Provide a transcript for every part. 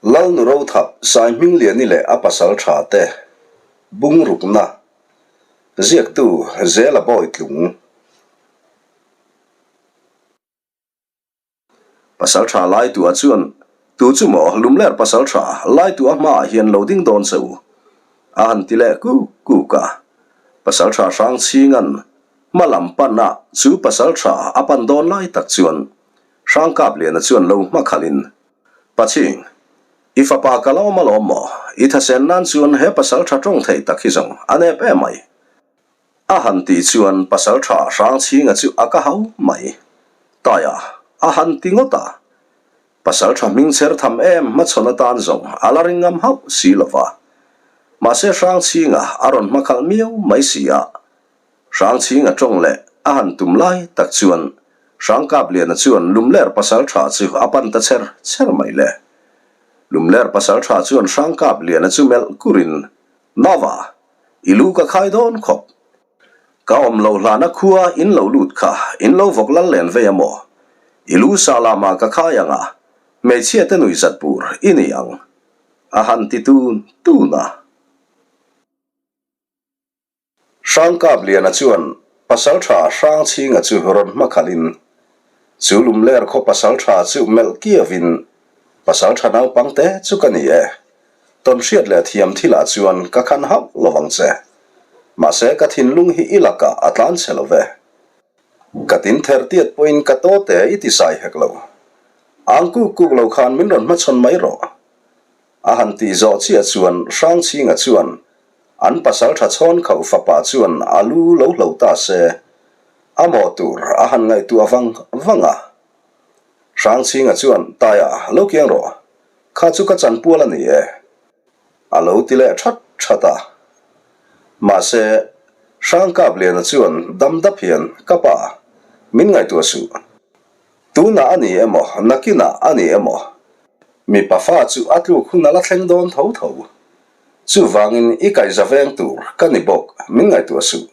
Lalnu Rothap, Saihmingliani leh a pasal tha te, Bungrukna, Ziaktu Zela Bawitlung. Pasal tha Laitua chuan, Tu chu maw, Lumler pasal tha Laitua hmaah hian lo ding dawn che u? a han ti leh kuk kuk a. Pasal tha Hrangchhinga'n hma lam pan a chu pasal tha a pan dawn lai tak chuan Hrangkapliana chuan lo hma khalhin, Paching, i fapa ka la awm alawm maw? I thasen nan chuan he pasal tha tawng thei tak hi zawng a nep em mai. A han tih chuan pasal tha Hrangchhinga chu a ka hau mai. Taia, a han ti ngawt a. Pasal tha hming chher tham em hmachhawn atan zawng a la ring ngam hauh si lo va. Mahse Hrangchhinga a rawn hmakhalh miau mai si a. Hrangchhinga tawng leh a han tum lai tak chuan Hrangkapliana chuan Lumler pasal tha chu a pan ta chher chher mai le. Lumler pasal tha chuan Hrangkapliana chu melh kurin, Nava, i lu ka khai dawn khawp. Ka awm lo hlana khua in lo lut kha in lo vawk lal len vei a maw? I lu sah lamah ka khai ang a, hmeichhia te nuihzat bur i ni ang, a han ti tun tun a. Hrangkapliana chuan Pasalṭha Hrangchhinga chu rawn hmakhalhin, chu lumler khaw pasalṭha chu melh kiavin, Pasalṭha naupangte chu ka ni e. Tawnhriat leh thiam thilah chuan ka khan hauh lo vang che. Mahse ka thinlung hi i lakah a tlan chhe lo ve. Ka tin ther tiat pawhin ka tawte i ti sai hek lo. Ang kuk kuk lo khan min rawn hmachhawn mai rawh. A han tih zawh chiah chuan Hrangchhinga chuan an pasal tha chhawn khauh fapa chuan a lu lo hlo ta se, a mawh tur a han ngaihtuah vang vang a. Hrangchhinga chuan, Taia, lo kiang rawh. Kha chu ka chanpual a ni e. A lo ti leh that that a. Mahse, Hrangkapliana chuan dam dap hian, Ka pa, min ngaihtuah suh. Tunah a ni emaw, nakinah a ni emaw, mipa fa chu a tluk hun a la thleng dawn tho tho. Chuvangin i kaihza veng tur ka ni bawk, min ngaihtuah suh.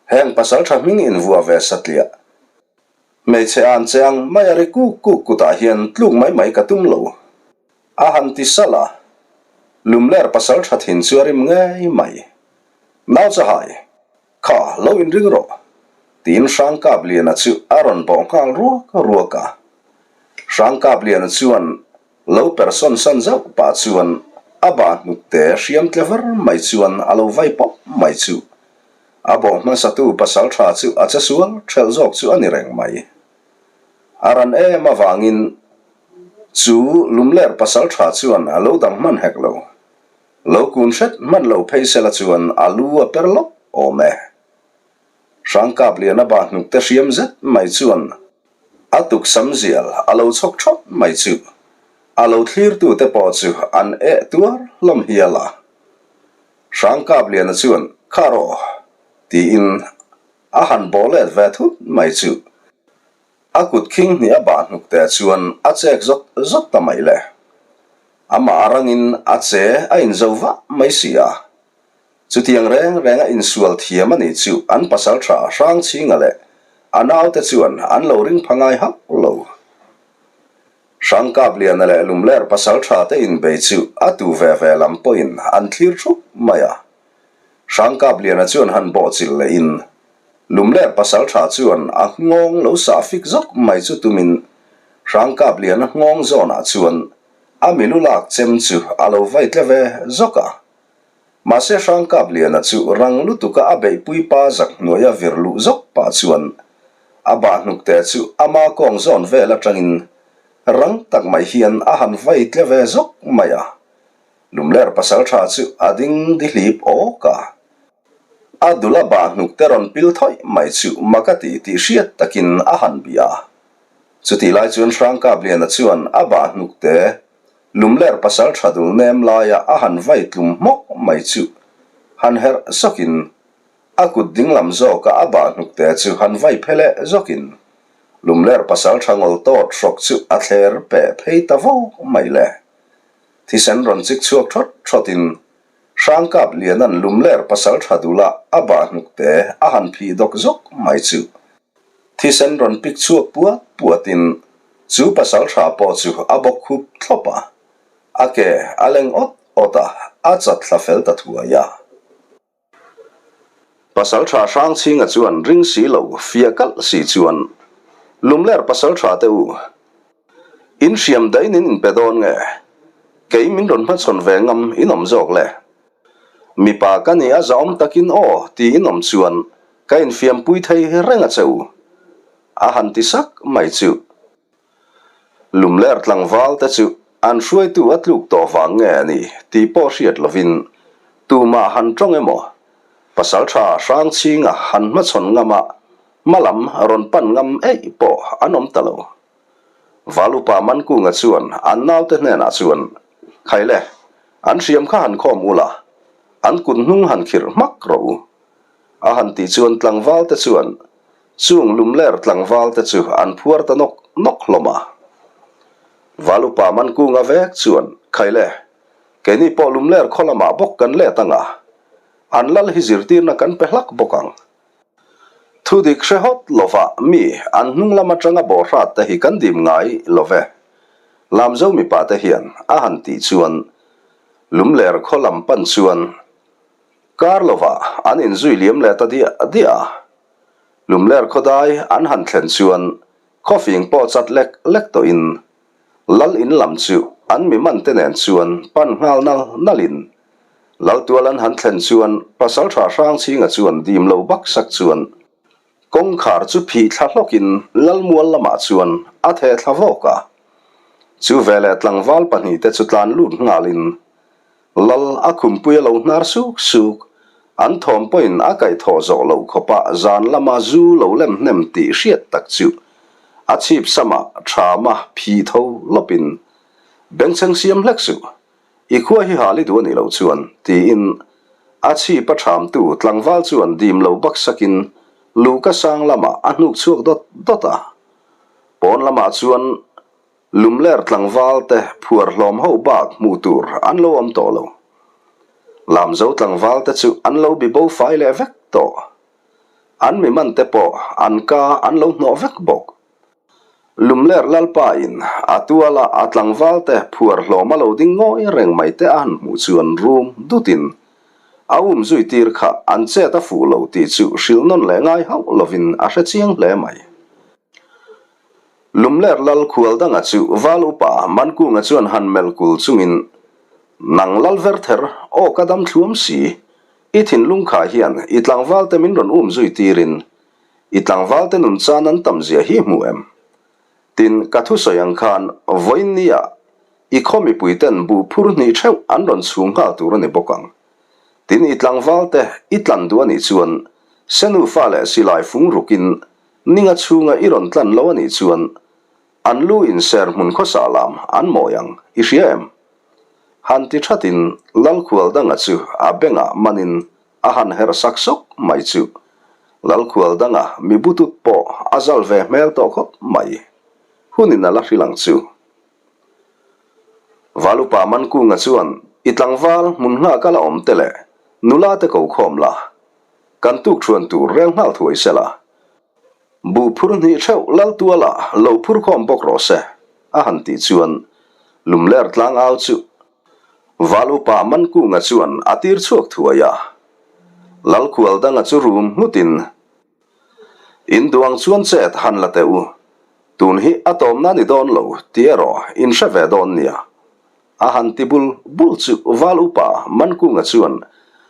Heng pasal tha hming invuah ve satliah. Hmeichhe an che ang mai a ri kuk kuk kutah hian tluk mai mai ka tum lo. A han ti salh a, Lumler pasal tha thin chu a rim ngei mai. Nau chahai, Kha, lo inring rawh, tiin Hrangkapliana chu a rawn bawh nghal ruak ruak a. Hrangkapliana chuan lo persawn san zauh pah chuan a bah hnukte hriam tle var mai chuan a lo vai pawp mai chu. A bawh hmasatu pasal tha chu a che sual thelh zawk chu a ni reng mai. A ran em avangin chu lumler pasal tha chuan a lo dang hman hek lo. Lo kun hret hman lo phei sela chuan a lu a per lawk awm e. Hrangkapliana bah hnukte hriam zet mai chuan a tuk sam zial a lo chhawk thawt mai chu a lo thlirtute pawh chu an eh tuar hlawm hial a. Hrangkapliana chuan Kha rawh tiin a han bawh let ve thut mai chu A kut khing hnih a bah hnuk te chuan a chek zawt zawt ta mai le. Amah a rangin a che a inzo vah mai si a. Chutiang reng reng a insual thiam a nih chu an pasal tha Hrangchhinga leh a naute chuan an lo ring pha ngai hauh lo. Hrangkapliana leh Lumler pasal tha te inbei chu a tu ve ve lam pawhin an thlir thup mai a. Hrangkapliana chuan han bawhchilh lehin Lumler pasal tha chuan a nghawng lo sah fik zawk mai chu tumin Hrangkapliana nghawng zawnah chuan a milu lak chem chu a lo vai tle ve zawk a. Mahse Hrangkapliana chu rang lutuka a beihpui pa zak hnuaia vir luh zawk pah chuan a bah hnukte chu ama kawng zawn vel atangin rang tak mai hian a han vai tle ve zawk mai a. Lumler pasal tha chu a ding dihlip awk a. A dula bah hnuk te rawn pil thawih mai chu mak a ti tih hriat takin a han bia a. Chutih lai chuan Hrangkapliana chuan a bah hnuk te lumler pasal tha dul nem laia a han vai tlum hmawk mai chu han herh zawkin a kut dinglam zawka a bah hnuk te chu han vai phe leh zawkin lumler pasal tha ngawl tawt hrawk chu a thler peh phei ta vawk mai le. Thisen rawn chik chhuak thawt thawtin Hrangkap Lianan lumler pasal tha dula a bah hnukte a han phih dawk zawk mai chu thisen rawn pik chhuak puat puatin chu pasal tha pawh chu a bawk khup thlawp a. A ke a leng awt awt a, a chat thla fel ta thuai a. Pasalṭha Hrangchhinga chuan ring si lo fia kalh si chuan, Lumler pasalṭha te u, in hriam dain in inpe dawn nge? Kei min rawn hmachhawn ve ngam in awm zawk le? Mipa ka ni a zahawm takin aw ti in awm chuan ka infiampui thei reng a che u, a han ti sak mai chu. Lumler tlangval te chu an hruaitu a tluk tawh vang nge a ni tih pawh hriat lovin tumah han tawng emaw pasaltha Hrangchhinga han hmachhawn ngam a hmalam rawn pan ngam eih pawh an awm ta lo. Valupa Mankunga chuan an naute hnenah chuan, Khaile, an hriam kha han khawm ula, an kut hnung han khirh hmak rawh u. A han tih chuan tlangval te chuan Chung lumler tlangval te chu an phuar ta nawk nawk hlawm a. Valupa Mankunga vek chuan, Khaile, keini pawh lumler khaw lamah bawk kan let ang a, an lal hi zirtirna kan pe hlak bawk ang. Thudik hre hawt lova mi an hnung lam atanga bawhrat te hi kan dim ngai lo ve. Lamzo mipa te hian a han tih chuan lumler khaw lam pan chuan kar lovah an inzui liam leh ta diah diah a. Lumler khawdai an han thlen chuan khawfing pawh chat lek lek tawhin Lal in lam chu an mi man te nen chuan pan nghal nal nalin Lal tual an han thlen chuan Pasaltha Hrangchhinga chuan dim lo bak sak chuan kawngkhar chu phih thla hlawkin Lal mual lamah chuan a theh thla vawk a. Chu veleh tlangval pahnihte chu tlan lut nghalin Lal a khumpui a lo hnar suk suk, an thawm pawhin a kaihthawh zawh loh khawpa zan lama zu lo lem hnem tih hriat tak chu a chhip samah thama phi tho lawpin, Bengchheng siam hlek suh, i khua hi hal i duh a nih loh chuan, tiin a chhip a thamtu tlangval chuan dim lo baksakin luhka sang lamah a hnuk chhuak dawt dawt a. Pawn lamah chuan Lumler tlangval te phuar hlawm ho bak hmuh tur an lo awm tawh lo. Lamzo tlangval te chu an lo bi bo fai leh vek tawh. An mi man te pawh an ka an lo hnawh vek bawk. Lumler Lalpa in a tuala a tlangval te phuar hlawm a lo ding ngawi reng mai te a han hmuh chuan rum dut in a um zui tir kha an chet a fuh lo tih chu hrilh nawn leh ngai hauh lovin a hre chiang hle mai. Lumler lal khual danga chu Val upa Mankunga chuan han melh kul chungin, Nang lal verther, aw ka dam thluam si, i thinlung kha hian i tlangvalte min rawn um zui tirin i tlangvalte nun chan an tam zia hi hmu em? Tin, ka thusawi ang khan vawiin nia i khaw mipuiten buh phur hnih theuh an rawn chhung nghal tur a ni bawk ang. Tin, i tlangvalte i tlan duh a nih chuan Senufa leh silai fung rukin Ninga chhunga i rawn tlan lo a nih chuan an lu in ser hmun khawsa lam an mawi ang, i hria em? Han ti thatin Lalkhual danga chu a bengah manin a han herh sak sawk mai chu Lalkhual danga mi butut pawh a zal ve hmel tawh khawp mai. Hunin a la hrilh ang chu. Valupa Mankunga chuan i tlangval hmun nghak a la awm te leh nula te ko khawm la, Kan tuk thuan tur rel nghal thuai se la, buh phur hnih theuh lal tuala lo phur khawm bawk rawh se, a han tih chuan Lumler tlang au chu Val upa Mankunga chuan a tir chhuak thuai a. Lalkhual danga chu rum nghutin, In duang chuan chet han la teh u, tun hi a tawmna ni dawn lo tih erawh in hre ve dawn nia, A han ti bul bul chu Val upa Mankunga chuan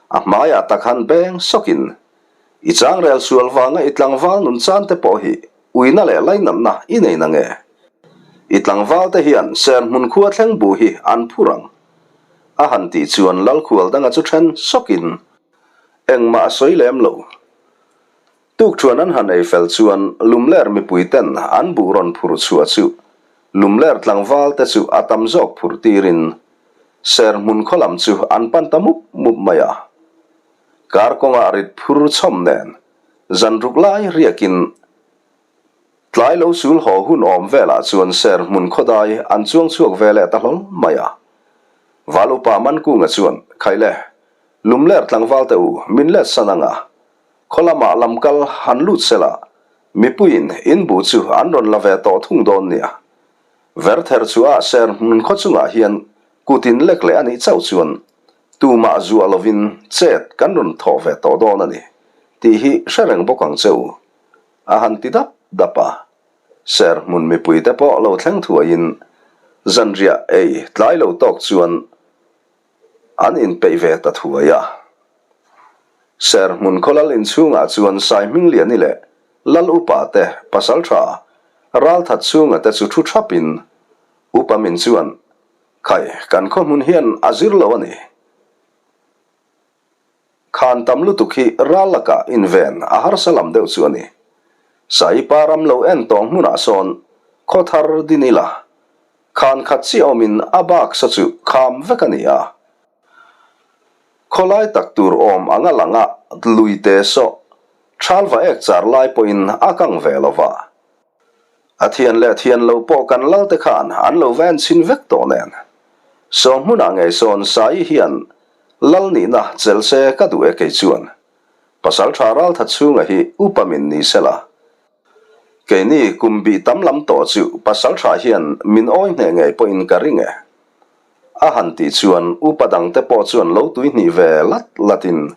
a hmaiah tak han beng sawkin, I changrel sual vanga i tlangval nun chan te pawh hi uina leh lainatna i nei na nge? I tlangval te hian serhmun khua thleng bu hi an phur ang. A han tih chuan Lalkhual danga chu then sawkin engmah a sawi lem lo. Tukṭhuan an han ei fel chuan Lumler mipuiten an buh rawn phurh chhuah chu Lumler tlangval te chu a tam zawk phurh tirin Serhmun khaw lam chu an pan ta mup mup mai a. Kar kawngah rit phur chhawm nen zan ruk lai riakin tlai lo sul haw hun awm velah chuan Serhmun khawdai an chuang chhuak ve leh ta hlawl mai a. Val upa Mankunga chuan, Khaile, Lumler tlangval te u, min let san ang a, Khaw lamah lam kal han lut sela, mipuiin in buh chu an rawn la ve tawh thung dawn nia. Verther chu a ser hmun khaw chungah hian Kut in lek leh a nih chauh chuan tumah zuah lovin chet kan rawn thawh ve tawh dawn a ni tih hi hre reng bawk ang che u, a han ti dap dap a. Ser hmun mipuite pawh lo thleng thuaiin zanriah ei tlai lo tawk chuan an inpeih ve ta thuai a. Ser hmun khaw lal inchhungah chuan Saihmingliani leh Lal upa te pasaltha Ralthat chhunga te chu thu thapin Upa min chuan, Khai, kan khaw hmun hian a zir lo a ni. Khan tam lutuk hi ral lakah inven a harsa lam deuh chu a ni. Saipa ram lo en tawng hmunah sawn khaw thar din ila, khan khat chiah awmin a bak sa chu kham vek a ni a. Khawlai tak tur awm anga langa luite sawh thalva ek char lai pawhin a kang ve lo va. A thian leh thian lo pawh kan lal te khan an lo va en chhin vek tawh nen. Saw hmunah ngei sawn Saii hian lal nihna chel se ka duh e kei chuan. Pasaltha Raltha chhunga hi upa min ni sela. Keini kum bih tam lam tawh chu Pasaltha hian min awi hneh ngei pawhin ka ring e. A han tih chuan upa dangte pawh chuan lo tuihnih ve lat latin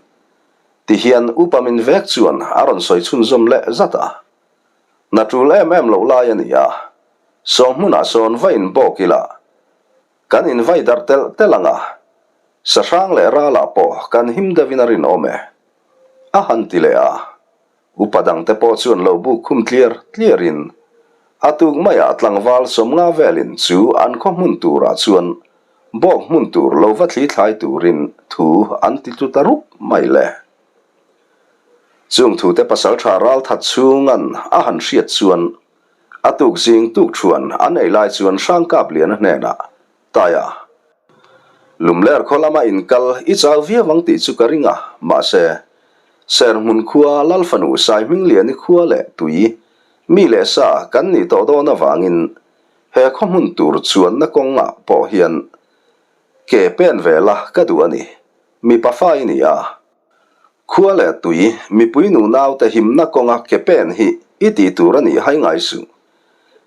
tihian upa min vek chuan a rawn sawi chhunzawm leh zat a. Na tul em em loh lai a ni a, saw hmunah sawn va in bawk ila, kan in vai darh telh telh ang a, sahrang leh ralah pawh kan him deuhin a rinawm e, a han ti leh a. Upa dangte pawh chuan lo buk khum tliar tliarin a tuk maiah tlangval sawmnga velin chu an khaw hmun turah chuan bawk hmun tur lo va thli thlai turin thu an ti tlu ta rup mai le. Chung thute pasaltha ralthat chhungan a han hriat chuan a tuk zing tuk thuan an ei lai chuan Hrangkapliana hnenah, Taia, Lumler khaw lama inkal i chau viau ang tih chu ka ring a, mahse, Serhmun khua Lalfanu Saihmingliani khua leh tui mi leh sa kan nih tawh dawn avangin he khaw hmun tur chuanna kawngah pawh hian ke pen ve la ka duh a ni, mipa fa i ni a. Khua leh tui, mipui nunaute himna kawnga ke pen hi i tih tur a nih hai ngai suh.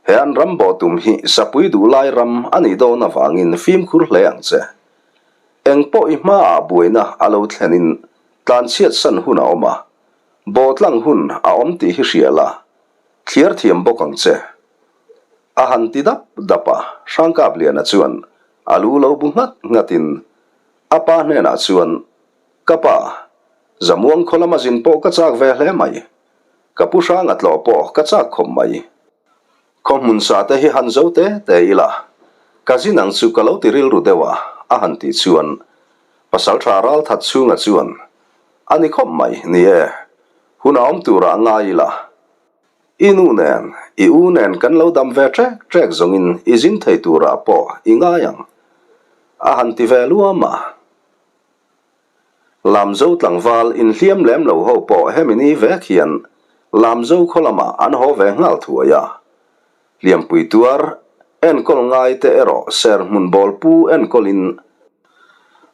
He an ram bawh tum hi sapui duh lai ram a nih dawn avangin fimkhur hle ang che. Eng pawh i hmaah buaina a lo thlenin tlanchhiat san hun a awm a, bawhtlang hun a awm tih hi hria la, thliar thiam bawk ang che. A han ti dap dap a, Hrangkapliana chuan a lu lo bu nghat nghatin a pa hnenah chuan, Ka pa, Zamuang khaw lama zin pawh ka chak ve hle mai. Ka pu hrang a tlawh pawh ka chak khawp mai. Khaw hmun sa te hi han zo te te ila, ka zin ang chu ka lo ti rilru deuh a, a han tih chuan Pasaltha Ralthat chhunga chuan, A ni khawp mai, ni e, hun a awm turah ngai ila. I nu nen, i u nen kan lo dam ve ṭek ṭek zawngin i zin thei turah pawh i ngai ang, a han ti ve luam a. Lamzo tlangval inhliam lem lo ho pawh hemi ni vek hian Lamzo khaw lamah an haw ve nghal thuai a. Hliampui tuar enkawl ngai te erawh serhmun bawlpu enkawlin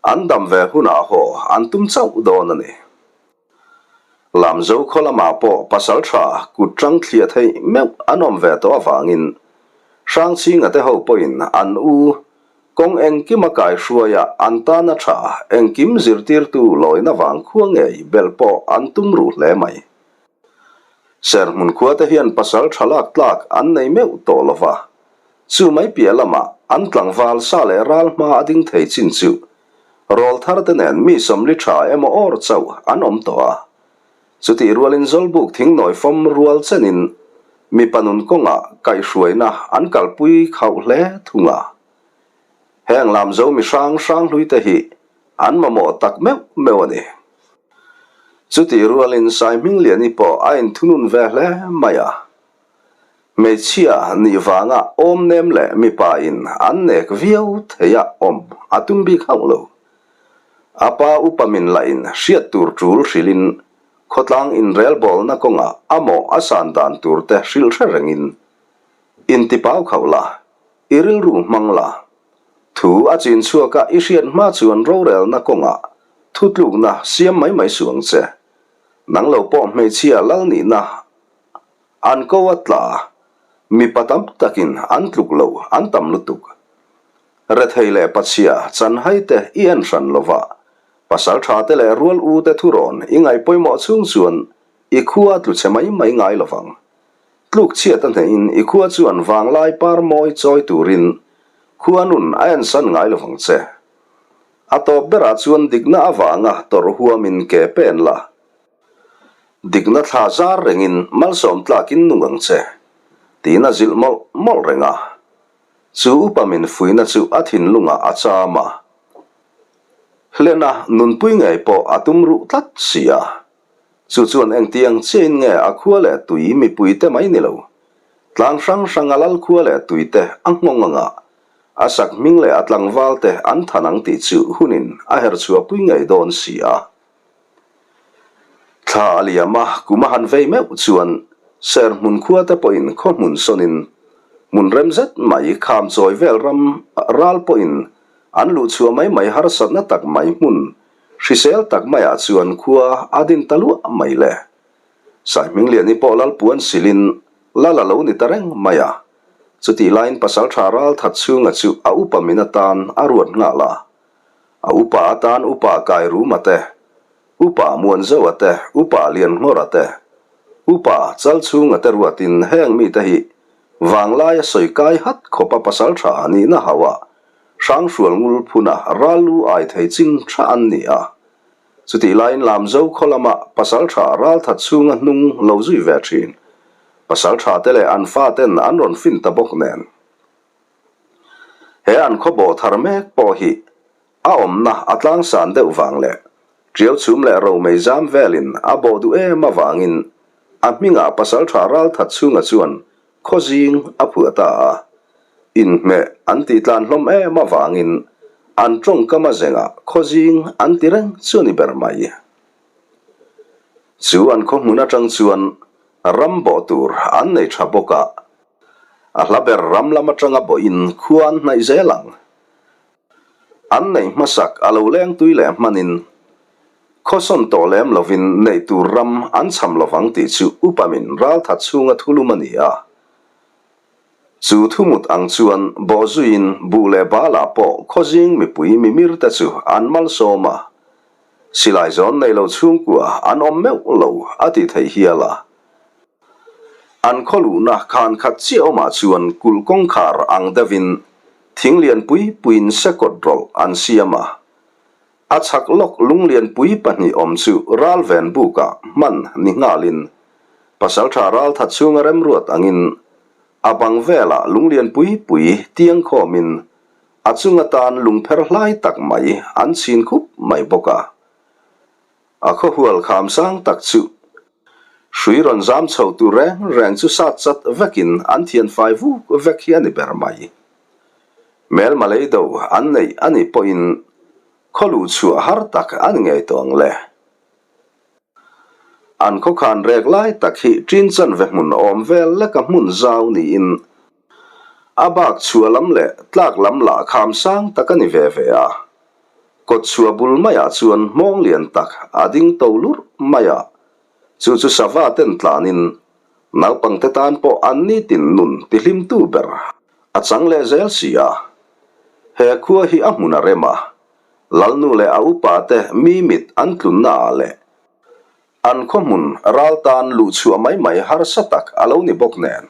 an dam ve hunah haw an tum chauh dawn a ni. Lamzo khaw lamah pawh pasal tha kut tang thliah theih meuh an awm ve tawh avangin Hrangchhinga te ho pawhin an u Kawng engkima kaihruaia an tana tha engkim zirtirtu lawina vang khua ngei belh pawh an tum ruh hle mai. Serhmun khuate hian pasal tha lak tlak an nei meuh tawh lo va, chu mai piah lamah an tlangval sa leh ral hma a ding thei chin chu rawlthar te nen mi sawmli tha emaw awr chauh an awm tawh a. Chutih rualin Zawlbuk thingnawi fawm rual chenin mipa nun kawngah kaihhruaina an kalpui khauh hle thung a. Heng lamzo mi hrang hrang hluite hi an mamawh tak meuh meuh a ni. Chutih rualin Saihmingliani pawh a inthunun ve hle mai a. Hmeichhia nih vanga awm nem leh mipa in an nek viau thei a awm a tum bik hauh lo. A pa upa min lahin hriat tur tul hrilhin khawtlang inrelbawlna kawngah a mawh a san dan tur te hrilh hre rengin intipau khauh la, i rilru hmang la. Thu a chin chhuaka i hriat hma chuan rorelna kawngah thutlukna siam mai mai suh ang che. Nang lo pawh hmeichhia lal nihna an ko a tla, mipa tam takin an tluk lo an tam lutuk. Rethei leh pachhia chanhai te i en hran lo va, pasaltha te leh rual u te thurawn i ngaih pawimawh chhung chuan i khua tlu chhe mai mai ngai lo vang. Tluk chhiat a hnehin i khua chuan vanglai par mawi chawi turin khua nun a ensan ngai lo vang che. A tawp berah chuan dikna avanga tawrh huamin ke pen la. Dikna thla zar rengin malsawm tlakin nung ang che, tiin a zilh mawlh mawlh reng a. Chu upa min fuihna chu a thinlungah a cham a. Hlena nunpui ngei pawh a tum ruh tlat si a. Chu chuan engtiang chiahin nge a khua leh tui mipuite mai ni lo, tlang hrang hranga lal khua leh tuite a nghawng anga a sak hming leh a tlangvalte an than ang tih chu hunin a herchhuahpui ngei dawn si a. Thla a liam a, kum a han vei meuh chuan Serhmun khua te pawhin khaw hmun sawnin hmun rem zet mai kham chawi vel ram ral pawhin an luh chhuah mai mai harsatna tak mai hmun hrisel tak maiah chuan khua a din ta luah mai le. Saihmingliani pawh Lalpuan silin lal a lo ni ta reng mai a, chutih laiin Pasalṭha Ralthatchhunga chu a upa min atan a ruat nghal a. A upa atan Upa Kairuma te, Upa Muanzoa te, Upa Lianngawra te, Upa Chalchhunga te ruatin heng mite hi vanglaia sawi kai hat khawpa pasal tha nihna hauha Hranghrual ngul phuna ral lu ai thei ching tha an ni a. Chutih laiin Lamzo khaw lama pasal tha ral that chhunga hnung lo zui ve thin pasal tha te leh an faten an rawn fin ta bawk nen. He an khaw bawh thar mek pawh hi a awmna a tlangsan deuh vang leh ṭiau chhum leh romei zam velin a bawh duh em avangin a hmingah pasalṭha ralthat chhunga chuan khaw zing a phuah ta a. Inhmeh an tih tlan hlawm em avangin an ṭawngkam a zengah khaw zing an ti reng chu a ni ber mai. Chu an khaw hmun aṭang chuan ram bawh tur an nei ṭha bawk a. A hla ber ram lam atanga bawhin khua an hnaih zel ang. An neih hmasak a lo leng tui leh hmanin khawsawn tawh lem lovin neih tur ram an cham lovang tih chu upamin ralthat chhunga thulum a ni a. Chu thumut ang chuan bawhzuiin buh leh balah pawh khawzing mipui mimir te chu an malsawm a. Silai zawn nei lo chhungkua an awm meuh lo a ti thei hial a. An khaw luhna khan khat chiah awmah chuan kulh kawngkhar ang deuhin thing lian pui puiin sekawt rawlh an siam a. A chhak lawk lung lian pui pahnih awm chu ral ven bukah hman ni nghalin pasaltha ral that chhunga remruat angin a bang velah lung lian pui pui tiang khawmin a chung atan lungpher hlai tak mai an chhin khup mai bawk a. A khawhual kham sang tak chu hrui rawn zam chho tur reng reng chu sat chat vekin an thian fai vuk vek hi a ni ber mai. Hmelma lei do an neih a nih pawhin khaw luh chhuah har tak a ni ngei tawh ang le. An khawkhan rek lai tak hi ṭin chanve hmun awm vel leka hmun zau niin a bak chhuah lam leh tlak lam lah kham sang tak a ni ve ve a. Kawtchhuah bul maiah chuan hmawng lian tak a ding to lurh mai a, chu chu sava ten tlanin naupangte tan pawh an nitin nun tihlimtu ber a chang leh zel si a. He khua hi a hmun a rem a, Lalnu leh a upa te mi mit an tlunna ah leh an khaw hmun ral tan luhchhuah mai mai harsa tak a lo ni bawk nen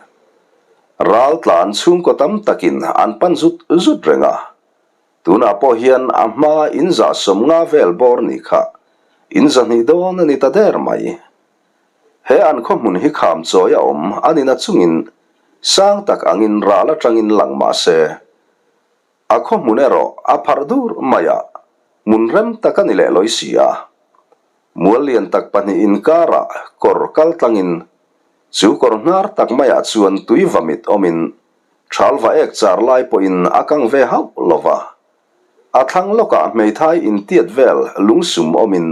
ral tlan chhungkaw tam takin an pan zut zut reng a. Tunah pawh hian a hma in zah 50 vel bawr ni kha in zahnih dawn a ni ta der mai. He an khaw hmun hi kham chawi a awm a ni na chungin sang tak angin ral atangin lang mah se a khaw hmun erawh a pharh dur mai a, hmun rem tak a ni leh lawi si a. Mual lian tak pahnih inkarah kawr kal tlangin chu kawr hnar tak maiah chuan tui va mit awmin Thalva ek char lai pawhin a kang ve hauh lo va. A thlang lawkah hmeithai intiat vel lungsum awmin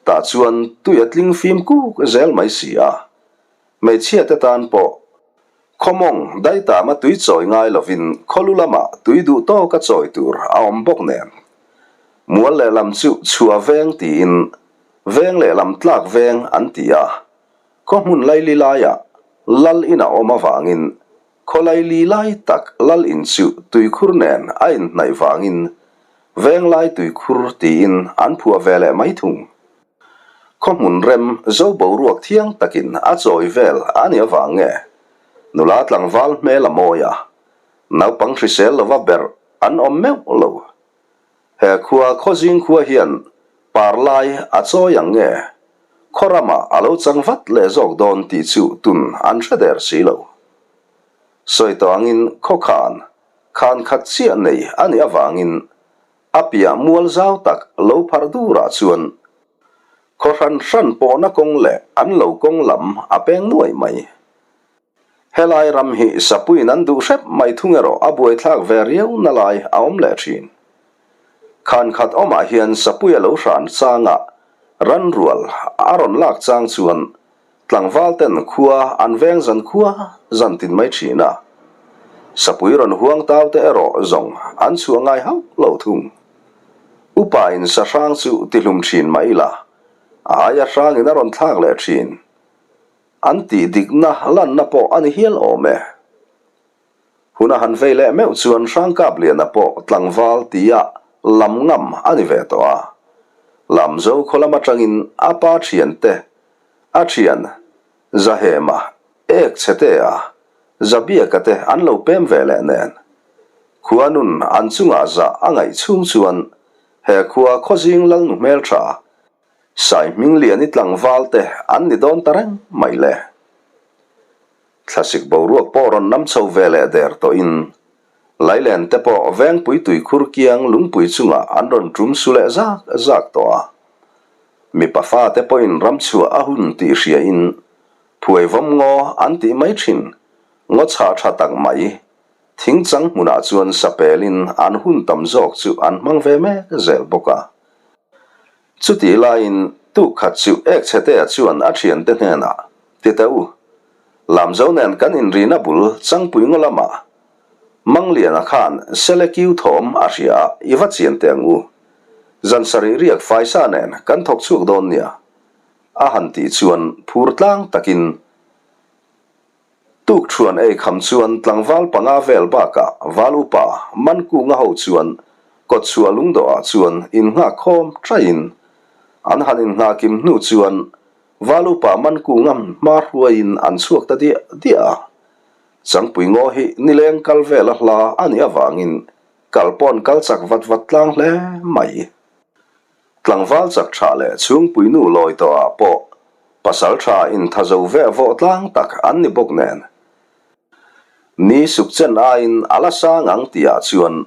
tah chuan tui a tling fim kuk zel mai si a. Hmeichhia te tan pawh khawmawng daitama tui chawi ngai lovin khawlu lamah tui duh tawka chawi tur a awm bawk nen. Mual lehlam chu chhuah veng tiin veng lehlam tlak veng an ti a. Khaw hmun laili laiah lal in a awm avangin. Khawlaili lai tak lal in chu tuikhur nen a inhnaih vangin Venglai tuikhur tiin an phuah ve leh mai thung. Khaw hmun rem zo boruak thiang takin a chawi vel a nih avang nge nula tlangval hmel a mawi a, naupang hrisel lova berh an awm meuh lo. He khua khawzing khua hian par lai a chawi ang nge khaw ramah a lo chang vat leh zawk dawn tih chu tun an hre der si lo. Sawi tawh angin khaw khan khan khat chiah nei a nih avangin a piah mual zau tak lo pharh durah chuan khaw hran hran pawhna kawng leh an lo kawng lam a peng nuai mai. Helai ram hi sapuiin an duh hrep mai thung erawh a buaithlak ve riau na lai a awm leh thin. Khan khat awmah hian sapui a lo hran changa ran rual a rawn lak chang chuan tlangval ten khua an veng zan khua zan tin mai thin a. Sapui rawn huang tau te erawh zawng an chhuah ngai hauh lo thung. Upa in sahrang chu tihlum thin mah ila a aia hrangin a rawn thlak leh thin. An tih dikna lanna pawh a ni hial awm e. Hun a han vei leh meuh chuan Hrangkapliana pawh tlangval tia lam ngam a ni ve tawh a. Lamzo khaw lam atangin a pa thiante, a thian Zahema, Ek Chhetea, Zabiaka te an lo pem ve leh nen. Khua nun an chungah zah a ngaih chhung chuan he khua khawzing Lalnu hmeltha Sai Hmingliani tlangval te an ni dawn ta reng mai le. Thlasik boruak pawh rawn nam chho ve leh der tawhin Lailen te pawh Vengpui tuikhur kiang lungpui chungah an rawn tum su leh zak zak tawh a. Mipa fate pawhin ramchhuah a hun tih hriain phuaivawm ngaw an tih mai thin, ngaw chhah tha tak mai, thingchang hmunah chuan sapelin an hun tam zawk chu an hmang ve mek zel bawk a. Chutih laiin tuk khat chu Ekchhetea chuan a thiante hnenah, Ti teh u, Lamzo nen kan inrina bul Changpui ngaw lamah Mangliana khan Sele kiu thawm a hria a, i va chian teh ang u. Zan sarih riak faisa nen kan thawk chhuak dawn nia, a han tih chuan phur tlang takin Tukṭhuan ei kham chuan tlangval panga vel bakah val upa Mankunga ho chuan kawtchhuah lungdawhah chuan innghak khawm ṭaiin an han innghahkim hnu chuan val upa Mankunga hma hruaiin an chhuak ta diah diah a. Changpui ngaw hi nileng kal vela hla a nih avangin kal paw'n kal chak vat vat tlang hle mai. Tlangval chak tha leh chhungpui nu lawi tawhah pawh pasal tha intha zo veh vawh tlang tak an ni bawk nen. Ni suk chen aiin a la sang ang tihah chuan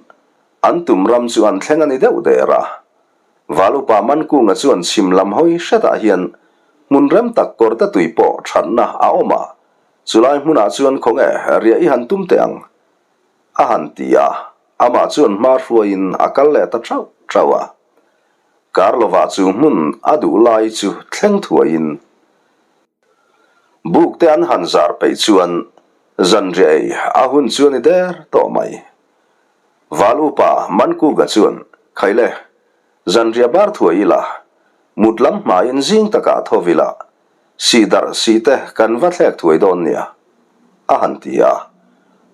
an tum ram chu an thleng a ni deuh der a. Val upa Mankunga chuan chhim lam hawi hretah hian hmun rem tak kawrte tui pawh thatna a awm a, chulai hmunah chuan khawnge riah i han tum teh ang a han ti a, amah chuan hma hruaiin a kal leh ta thauh thauh a. Karlova chu hmun a duh lai chu thleng thuaiin buk te an han zar peih chuan zanriah ei a hun chu a ni der tawh mai. Val upa Mankuga chuan, Khaile, zanriah bar thuai ila, mut lam hmain zing takah tho ila, Sih darh sih te kan va thlek thuai dawn nia, a han ti a.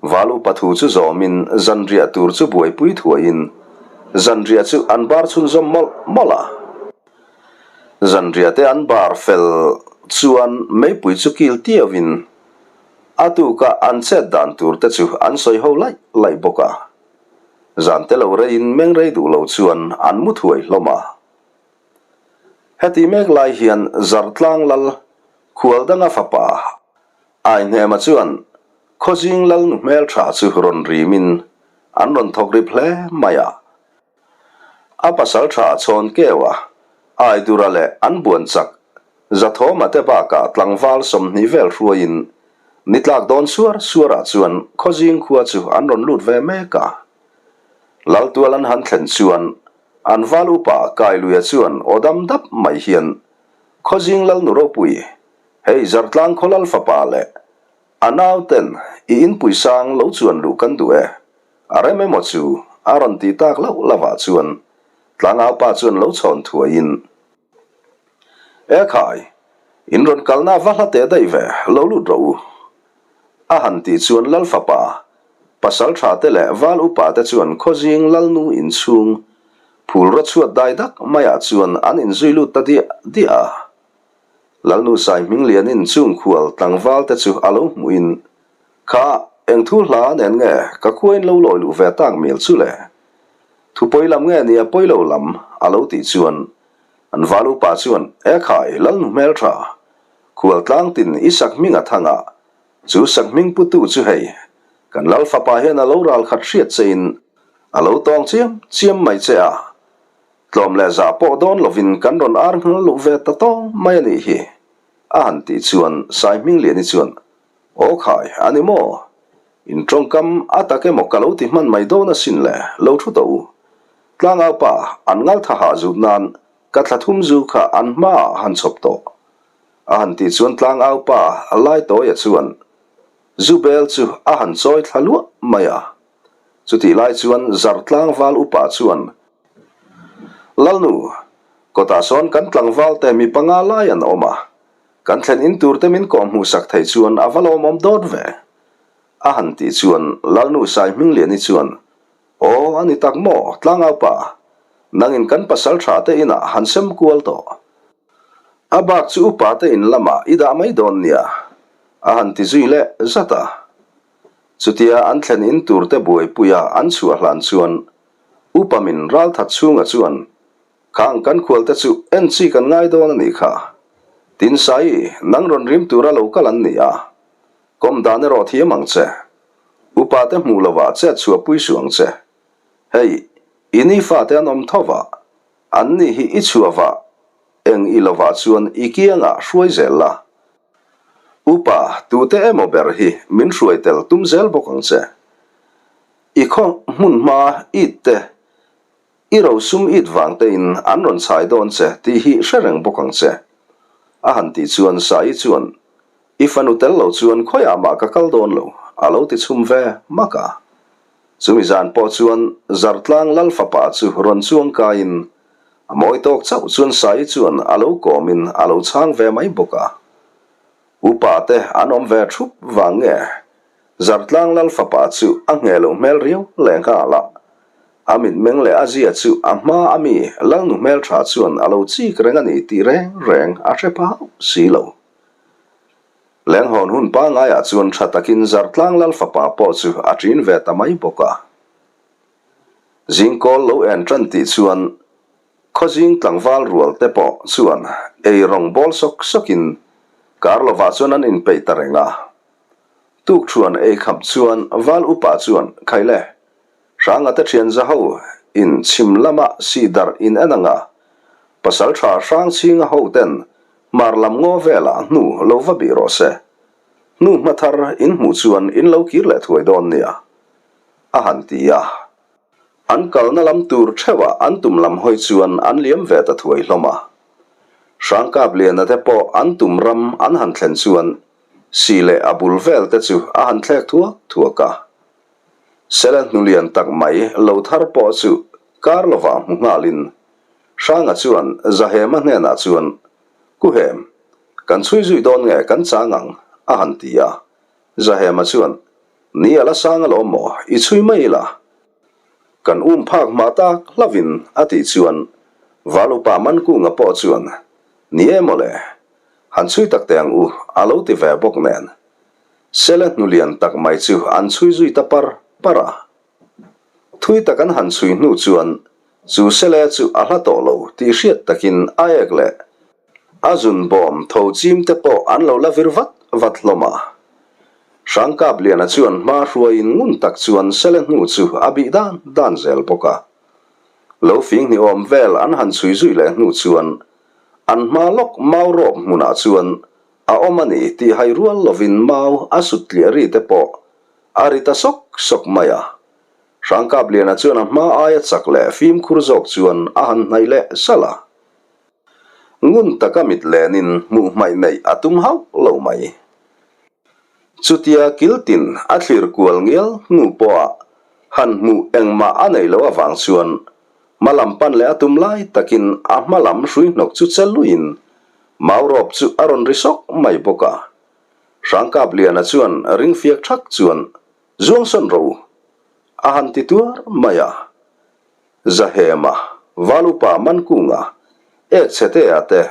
Val upa thu chu zawmin zanriah tur chu buaipui thuaiin zanriah chu an bar chhunzawm mawlh mawlh a. Zanriah te an bar fel chuan meipui chu kil tiauin a tuka an chet dan tur te chu an sawi ho laih laih bawk a. Zan te lo reiin meng rei duh lo chuan an mu thuai hlawm a. Heti mek lai hian Zartlang lal Khualdanga fapa Aihnema chuan Khawzing lal nu hmeltha chu rawn rimin an rawn thawk rip hle mai a. A pasaltha Chhawnkeua, Aidura leh an buan chak Zathawma te bakah tlangval 20 vel hruaiin ni tlak dawn suar suarah chuan Khawzing khua chu an rawn lut ve mek a. Laltual an han thlen chuan An val upa Kailuia chuan aw dam dap mai hian, Khawzing Lalnu ropui, hei Zartlang khaw lal fapa leh a nau ten i inpui sang lo chuan luh kan duh e, a rem emaw chu a rawn ti tak loh lovah chuan tlangau pa chuan lo chhawn thuaiin, E khai, in rawn kalna va hla teh daih ve, lo lut rawh u. A han tih chuan Lal fapa, pasalṭha te leh val upa te chuan khawzing Lalnu inchhung phul rawchhuat dai dak maiah chuan an inzui lut ta diah diah a. Lalnu Saihminglianin chung khual tlangval te chu a lo hmuhin, Kha, eng thu hla nen nge ka khuain lo lawi luh ve tak mial chu le? Thu pawi lam nge nia pawi lo lam? a lo tih chuan an val upa chuan, E khai, Lalnu hmelṭha, khual tlang tin i sakhming a thang a, chu sakhming putu chu hei, kan Lal fapa hian a lo ral khat hriat chein a lo tawng chiam chiam mai che a, Tlawm leh zah pawh dawn lovin kan rawn ar nghal luh ve ta tawng mai a nih hi, a han tih chuan Saihmingliani chuan, Aw khai, a ni maw? In tawngkam a tak emaw ka lo ti hman mai dawn asin le, lo thu tawh u. Tlangau pa, an ngaltha hah zut nan ka thla thum zu kha an hmaah han chhawp tawh. A han tih chuan tlangau pa Laitawia chuan zu bel chu a han chawi thla luah mai a. Chutih lai chuan Zartlangval upa chuan, Lalnu, kawtah sawn kan tlangval te mi panga lai an awm a, kan thlen in tur te min kawh hmuhsak thei chuan a va lawmawm dawt ve. A han tih chuan Lalnu Saihmingliani chuan, Aw, a ni tak maw, tlangaupa, nangin kan pasal tha te inah han sem kual tawh. A bak chu upa te in lamah i dah mai dawn nia, a han ti zui leh zat a. Chutia an thlen in tur te buaipuia an chhuah hlan chuan Upa min ralthat chhunga chuan, Khang kan khualte chu en chi kan ngai dawn a nih kha. Tin Sai, nang rawn rim tura lo kal an ni a. Kawm dan erawh thiam ang che. Upa te hmuh lovah chet chhuah pui suh ang che. Hei, i ni fate an awm tho va, an ni hi i chhuah vah eng i lovah chuan i kiangah hruai zel la. Upa, tute emaw ber hi min hruai tel tum zel bawk ang che. I khaw hmun hma it te, i rosum it vang tein an rawn chhai dawn che tih hi hre reng bawk ang che. A han tih chuan Saii chuan, I fanu tel lo chuan khawiah mah ka kal dawn lo, a lo ti chhum ve mak a. Chumi zan pawh chuan Zartlang Lal fapa chu rawn chuang kaiin a mawi tawk chauh chuan Saii chuan a lo kawmin a lo chhang ve mai bawk a. Upa te an awm ve thup vang nge? Zartlang Lal fapa chu a ngheh loh hmel riau leh nghal a. A mitmeng leh a zia chu a hma a mi Lalnu hmeltha chuan a lo chik reng a ni tih reng reng a hre pha hauh si lo. Lenghawn hun pangaiah chuan tha takin Zartlang Lal fapa pawh chu a ṭin ve ta mai bawk a. Zingkawl lo en ṭan tih chuan Khawzing tlangval rual te pawh chuan ei rawng bawl sawk sawkin kar lovah chuan an inpeih ta reng a. Tukṭhuan ei khap chuan val upa chuan, Khaile, Hranga te ṭhian za ho in chhim lama sih darh in en ang a, pasalṭha Hrangchhinga ho ten hmar lam ngaw velah hnu lo va bih rawh se. Hnu hma thar in hmuh chuan in lo kir leh thuai dawn nia, a han ti a. An kalna lam tur theuhah an tum lam hawi chuan an liam ve ta thuai hlawm a. Hrangkapliana te pawh an tum ram an han thlen chuan si leh a bul vel te chu a han thlek thuak thuak a. Sele hnulian tak mai lo thar pawh chu kar lovah hmu nghalin Hranga chuan Zahema hnenah chuan, Kuhem, kan chhui zui dawn nge kan chang ang? a han ti a. Zahema chuan, Ni a la sang alawm maw, i chhui mai ila. Kan um phak hma tak hlavin a tih chuan Val upa Mankunga pawh chuan, Ni e mawle, han chhui tak teh ang u a lo ti ve bawk nen. Sele hnulian tak mai chu an chhui zui ta par par a. Thui tak an han chhui hnu chuan chu sele chu a hla tawh lo tih hriat takin a ek leh a zun bawm tho chim te pawh an lo la vir vat vat hlawm a. Hrangkapliana chuan hma hruaiin ngun tak chuan sele hnu chu a bih dan dan zel bawk a. Lo fing hnih awm vel an han chhui zui leh hnu chuan an hma lawk mau rawp hmunah chuan a awm a ni tih hai rual lovin mau a sut tliah ri te pawh a ri ta sawk sawk mai a. Hrangkapliana chuan a hma aia chak leh fimkhur zawk chuan a han hnaih leh salh a. Ngun taka mit lenin hmuh hmaih neih a tum hauh lo mai. Chutia kiltin a thlir kual ngial hnu pawha han hmuh engmah a neih loh avang chuan hma lam pan leh a tum lai takin a hma lam hrui hnawk chu che luiin mau rawp chu a rawn ri sawk mai bawk a. Hrangkapliana chuan ring fiak thak chuan, Zuang sawn rawh u, a han ti tuar mai a. Zahema, Valupa Mankunga, Ekchhetea te,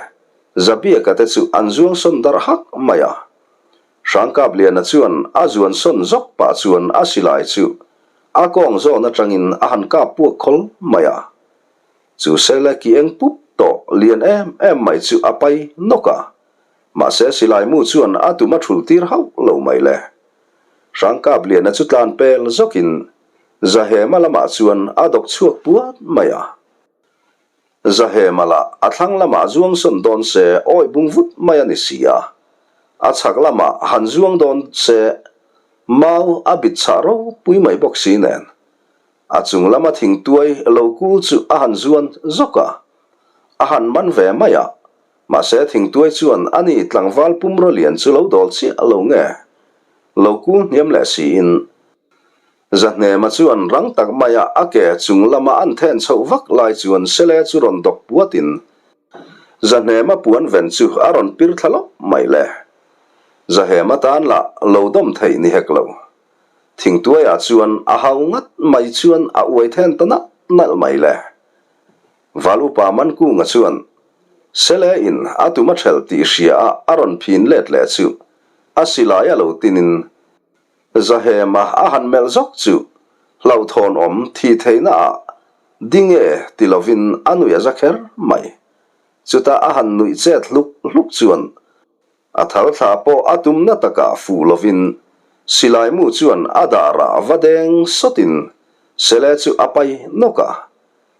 Zabiaka te chu an zuang sawn darh hak mai a. Hrangkapliana chuan a zuan sawn zawk pah chuan a silai chu a kawng zawn atangin a han kap puak khawl mai a. Chu sele ki eng pup tawh lian em em mai chu a pai nawk a. Mahse silai mu chuan a tum a thulh tir hauh lo mai le. Hrangkapliana chu tlan pel zawkin Zahema lamah chuan a dawk chhuak puat mai a. Zahema lah a thlang lamah zuang sawn dawn se awi bung vut mai a ni si a. A chhak lamah han zuang dawn se mau a bit chhah ropui mai bawk si nen. A chung lama thingtuai lo kul chu a han zuan zawk a. A han man ve mai a. Mahse thingtuai chuan a ni tlangval pumraw lian chu lo dawl chiah lo nge? Lo kul hniam leh siin. Zahnema chuan rang tak maia a ke chung lama an then chhoh vak lai chuan Sele chu rawn dawk puatin Zahnema puan ven chu a rawn pir thla lawp mai le. Zahema tan lah lo dawm theih ni hek lo. Thingtuaiah chuan a hau ngat mai chuan a uai then ta nalh nalh mai le. Val upa Mankunga chuan Sele in a tum a ṭhelh tih hria a a rawn phin let leh chu a silai a lo tinin Zahema a han melh zawk chu hlauhthawn awm thi theihna ah ding e ti lovin a nuih a za kher mai. Chutah a han nuih chet hluk hluk chuan a thal thla pawh a tumna takah fuh lovin silai mu chuan a darah va deng sawtin sele chu a pai nawk a.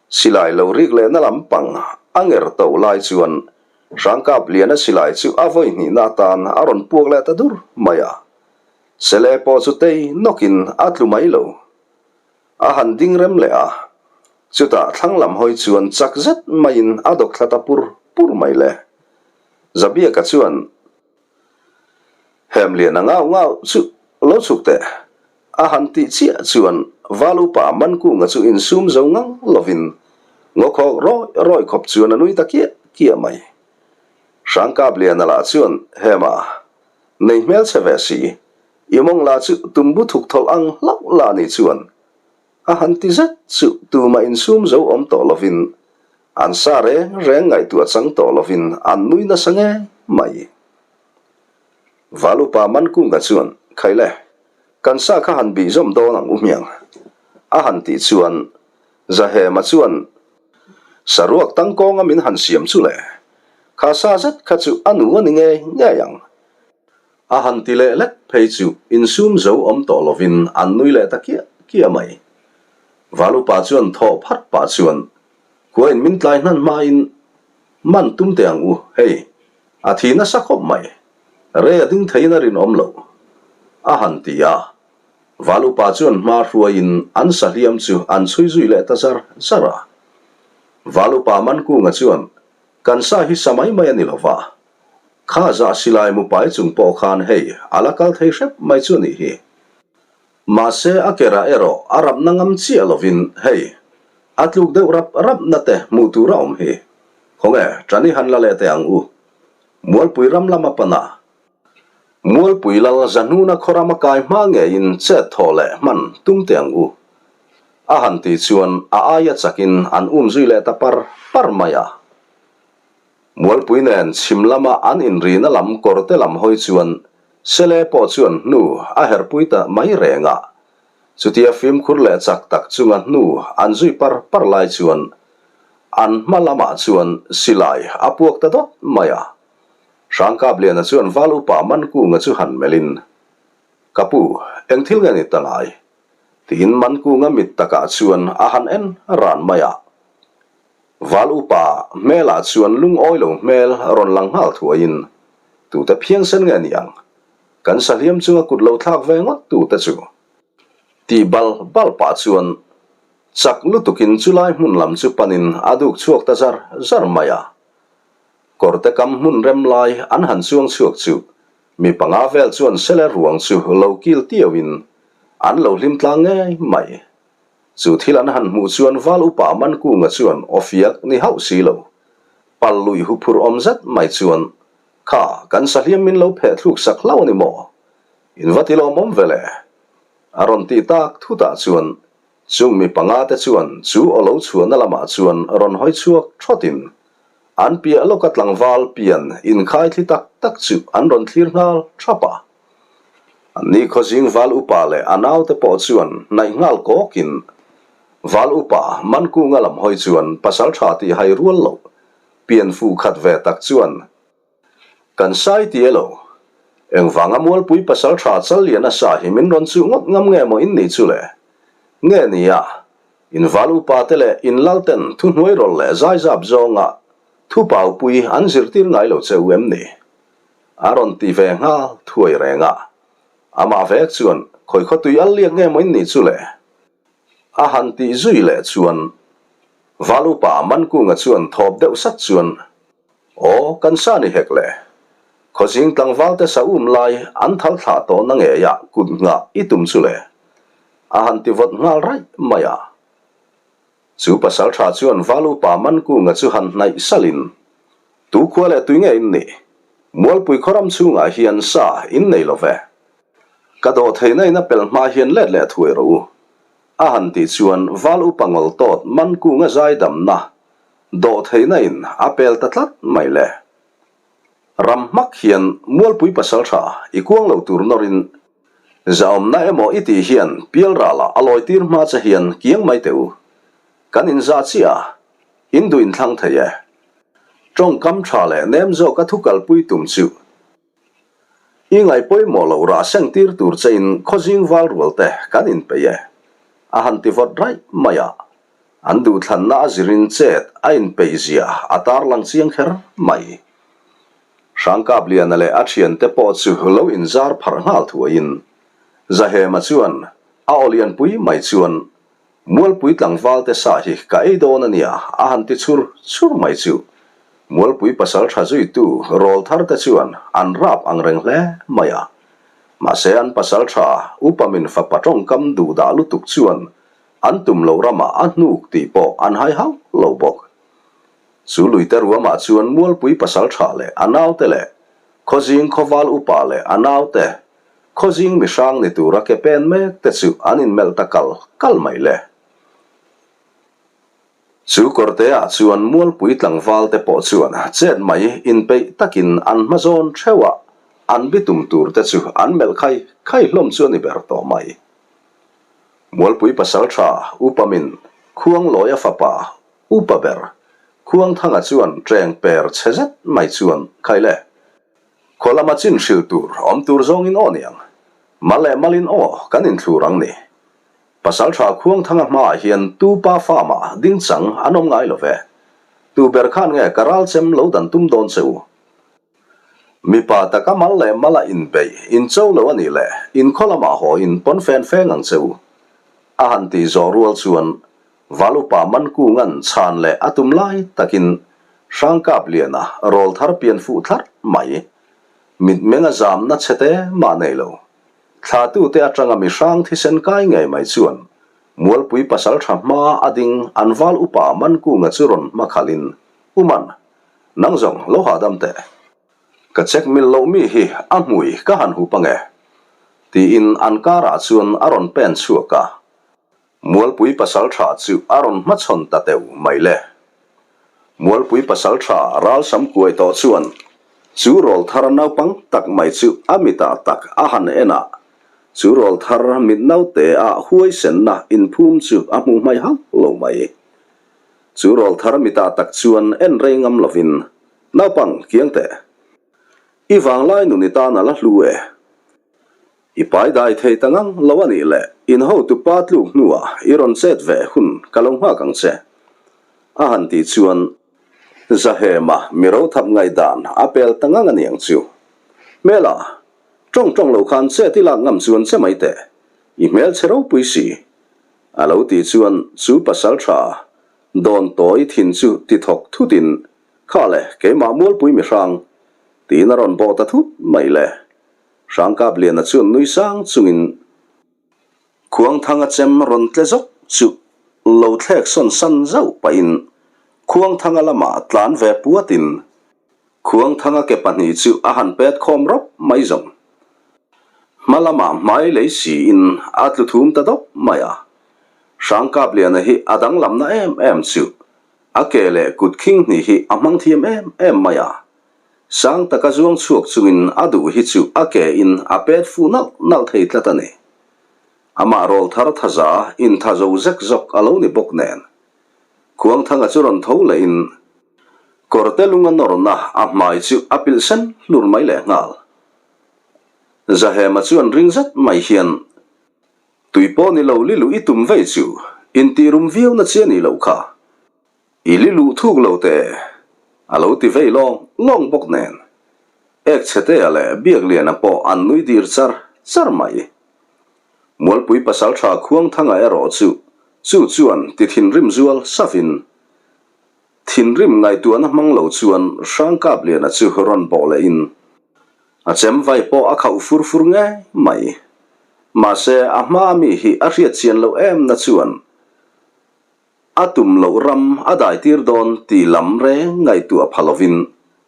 Silai lo rik lehna lampang a nger to lai chuan Hrangkapliana silai chu a vawi hnihna atan a rawn puak leh ta dur mai a. Sele pawh chu tei nawkin a tlu mai lo. A han ding rem leh a, chutah thlang lam hawi chuan chak zet maiin a dawk thla ta pur pur mai le. Zabiaka chuan Hemliana ngau ngau chu lo chhuk teh. A han tih chiah chuan Val upa Mankunga chu insum zo ngang lovin ngawkhawk rawi rawi khawp chuan a nui ta kiah kiah mai. Hrangkapliana lah chuan Hema, nei hmelchhe ve si, i mawng lah chu tumbu thuk thawlh ang hlauh la ni chuan a han ti zet chu tumah insum zo awm tawh lovin an sa reng reng ngaihtuah chang tawh lovin an nui nasa ngei mai. Val upa Mankunga chuan, Khaile, kan sa kha han bih zawm dawn ang u hmiang, a han tih chuan Zahema chuan, Saruak tangkawnga min han siam chu le, kha sa zet kha chu a nu a ni ngei ngei ang. A han ti leh lek phei chu insum zo awm tawh lovin an nui leh ta kiah kiah mai. Val upa chuan thawh phat pah chuan, Khuain min tlai hnan hmain man tum teh ang u, hei, A thi nasa khawp mai. Rei a ding theiin a rinawm loh, a han ti a. Val upa chuan hma hruaiin an sahliam chu an chhui zui leh ta zar zar a. Val upa Mankunga chuan, Kan sa hi sa mai mai a ni lo va. Kha zah silai mu pai chung pawh khan hei a la kal thei hrep mai chu a nih hi. Mahse a kerah erawh a rapna ngam chiah lovin hei a tluk deuh rap rapna te hmuh tur a awm hi. Khawnge ṭan i han la leh teh ang u. Mualpui ram lama pan a. Mualpui lal Zahnuna khaw rama kai hma ngeiin chet thaw leh hman tum teh ang u. A han tih chuan a aia chakin an um zui leh ta par par mai a. Mualpui nen chhim lama an inrina lam kawrte lam hawi chuan Sele pawh chuan hnu a herpui ta mai reng a. Chutia fimkhur leh chak tak chunga hnu an zui par par lai chuan an hma lamah chuan silai a puak ta dawt mai a. Hrangkapliana chuan Val upa Mankunga chu han melhin, Ka pu, eng thil nge ni ta ngai? tiin Mankunga mit takah chuan a han en ran mai a. Val upa hmelah chuan lungawi lo hmel rawn lang nghal thuaiin, Tute phiangsen nge ni ang? Kan sahliam chunga kut lo thlak ve ngawt tute chu? Tih bal bal pah chuan chak lutukin chulai hmun lam chu panin a duk chhuak ta zar zar mai a. Kawrte kam hmun rem lai an han chuang chhuak chu mi panga vel chuan sele ruang chu lo kil tiauin an lo hlim tlang ngei mai. Chu thil an han hmuh chuan Val upa Mankunga chuan aw fiak ni hauh si lo. Pal lui huphur awm zet mai chuan. Kha, kan sahliam min lo pheh thluk sak hlauh a ni maw? In va ti lawmawm ve le? A rawn tih tak thutah chuan chung mi panga te chuan chu aw lo chhuahna lamah chuan rawn hawi chhuak thawtin an piah lawka tlangval pian inkhai thli tak tak chu an rawn thlir nghal thap a. Anni khawzing val upa leh a naute pawh chuan hnaih nghal kawkin val upa Mankunga lam hawi chuan pasal tha tih hai rual loh pian fuh khat ve tak chuan Kan sai ti elo? Engvanga Mualpui pasal tha Challiana sa hi min rawn chuh ngawt ngam nge maw in nih chu le? Nge nia, in val upa te leh in lal ten thuhnuai rawlh leh zaizap zawnga thu paupui an zirtir ngai lo che u em ni? A rawn ti ve nghal thuai reng a. Amah vek chuan khawi khaw tui al liak nge maw in nih chu le? A han tih zui leh chuan val upa Mankunga chuan thawp deuh sat chuan Aw, kan sa ni hek le. Khawzing tlangvalte sa um lai an thal thlah tawhna ngeiah kut nghah i tum chu le. A han ti vawt nghal raih mai a. Chu pasal tha chuan val upa Mankunga chu han hnaih salin, Tu khua leh tui nge in nih? Mualpui khawram chhungah hian sa in nei lo ve. Ka dawh theihna in a pel hma hian let leh thuai rawh u. A han tih chuan val upa ngawl tawt Mankunga zaidamna dawh theihna in a pel ta tlat mai le. Ram hmak hian Mualpui pasaltha i kuang lo tur nawrin zahawmna emaw i tih hian pialralah a lawi tir hma che hian kiang mai teh u. Kan inzah chiah a, in duh inthlang thei e. Tawngkam tha leh nem zawka thu kalpui tum chu I ngaih pawimawh loh rah seng tir tur che in khawzing val rual te kan inpeih e. A han ti vawt raih mai a, an duhthlanna a zirin chet a inpeih zia a tarlang chiang kher mai. Hrangkapliana leh a thiante pawh chu lo inzar pharh nghal thuaiin Zahema chuan a aw lianpui mai chuan Mualpui tlangval te sa hi ka ei dawn a nia, a han ti chhur chhur mai chu. Mualpui pasal tha zuitu rawl thar te chuan an rap ang reng hle mai a. Mahse an pasal tha upa min fapa tawngkam duh dah lutuk chuan an tum loh ramah a hnuk tih pawh an hai hauh lo bawk. Chu luite ruamah chuan Mualpui pasal tha leh a naute leh Khawzing khawval upa leh a naute Khawzing mihrang ni tura ke pen mek te chu an inmelh ta kal kal mai le. Chu kawrteah chuan Mualpui tlangval te pawh chuan chet mai inpeih takin an hma zawn theuh a, an bitum tur te chu an melh khai khai hlawm chu a ni ber tawh mai. Mualpui pasaltha Upamin Khuanglawia fapa Upa ber Khuangthanga chuan ṭeng per chhe zet mai chuan khai le. Khaw lama chin hrilh tur awm tur zawngin aw niang. Mal leh malin aw kan inthlur ang ni. Pasaltha Khuangthanga hmaah hian tu pa fa mah ding chang an awm ngai lo ve. Tu ber khan nge ka ral chem lo dan tum dawn che u? Mipa taka mal leh mala inbeih incho lo a nih leh in khaw lamah haw in pawn fen feng ang che u. A han tih zawh rual chuan Valupa Mankunga'n chhan leh a tum lai takin Hrangkapliana rawl thar pian fuh thlarh mai. Mitmeng a zamna chhete mah nei lo. Thlatute atanga mi hrang thisen kai ngei mai chuan Mualpui pasaltha hma a ding an val upa Mankunga chu rawn hma khalhin, U Man, nang zawng lo hahdam teh. Ka check mil loh mi hi a hmui ka han hup ange, tiin an karah chuan a rawn pen chhuak a. Mualpui pasaltha chu a rawn hmachhawn ta teuh mai le. Mualpui pasaltha ralsam kuai tawh chuan chu rawl thar naupang tak mai chu a mitah tak a han en a, chu rawl thar mit naute ah huaisenna inphum chu a hmuh hmaih hauh lo mai. Chu rawl thar mitah tak chuan en rei ngam lovin, Naupang, kiang teh. I vanglai nun i tan a la hlu e. I pai dai thei ta ngang lo a nih leh in hotu pa tluk hnuah i rawn chet ve hun ka lo nghak ang che. A han tih chuan Zahema mi rothap ngaihdan a pel ta ngang a niang chu. Hmela, tawng tawng lo khan chet i lak ngam chuan che mai teh, i hmel che ropui si. A lo tih chuan chu pasal tha dawn tawi thin chu ti thawk thutin, Kha le, keimah mualpui mi hrang, tiin a rawn bawh ta thut mai le. Hrangkapliana chuan nui sang chungin Khuangthanga chem rawn tle zawk chu lo thlek sawn san zauh pahin Khuangthanga lamah tlan ve puatin. Khuangthanga ke pahnih chu a han pet khawm rawp mai zawng. Hma lamah hmai lei siin a tlu thum ta dawp mai a. Hrangkapliana hi a danglamna em em chu a ke leh kut khing hnih hi a hmang thiam em em mai a. Sang taka zuang chhuak chungin a duh hi chu a ke in a pet fuh nalh nalh thei tlat a ni. Amah rawl thar thaza intha zo zek zawk a lo ni bawk nen. Khuangthanga chu rawn tho lehin kawrte lunga nawrna a hmai chu a pilh sen hlur mai leh nghal. Zahema chuan ring zet mai hian, Tui pawh ni lo liluh i tum vei chu intih rum viau na chi a nih loh kha. I liluh thuk lo teh e, a lo ti vei lawng lawng bawk nen. Ek chhetea leh Biakliana pawh an nui dir char char mai. Mualpui pasaltha Khuangthanga erawh chu chu chuan ti thinrim zual savin thinrim ngaihtuahna hmang lo chuan Hrangkapliana chu rawn bawh lehin a chem vai pawh a khauh fur fur ngei mai. Mahse a hma ami hi a hriat chian loh em na chuan a tum loh ram a dai tir dawn tih lam reng ngaihtuah pha lovin